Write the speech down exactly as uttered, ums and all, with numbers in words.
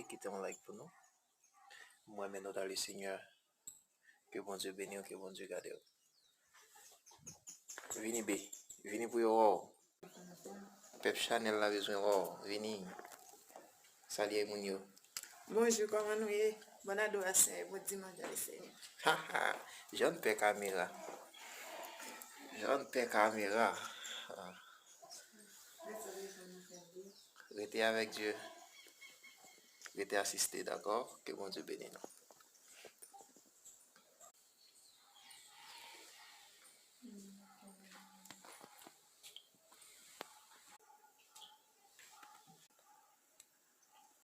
Kite yon like pou nou. Mwen, men nou dans le Seigneur. Ke Bondye beni w, ke Bondye gade w. Vini, B. Vini pou yo wè w. Pèp Chanèl la bezwen wè w. Vini. Salye moun yo. Bonjou, kòman nou ye? Bòn adorasyon e bon dimanch dans le Seigneur. Haha, John pè kamera. John pè kamera. Ah. Rete avèk Dye. Rete asiste, dakò? Ke Bondye beni nou.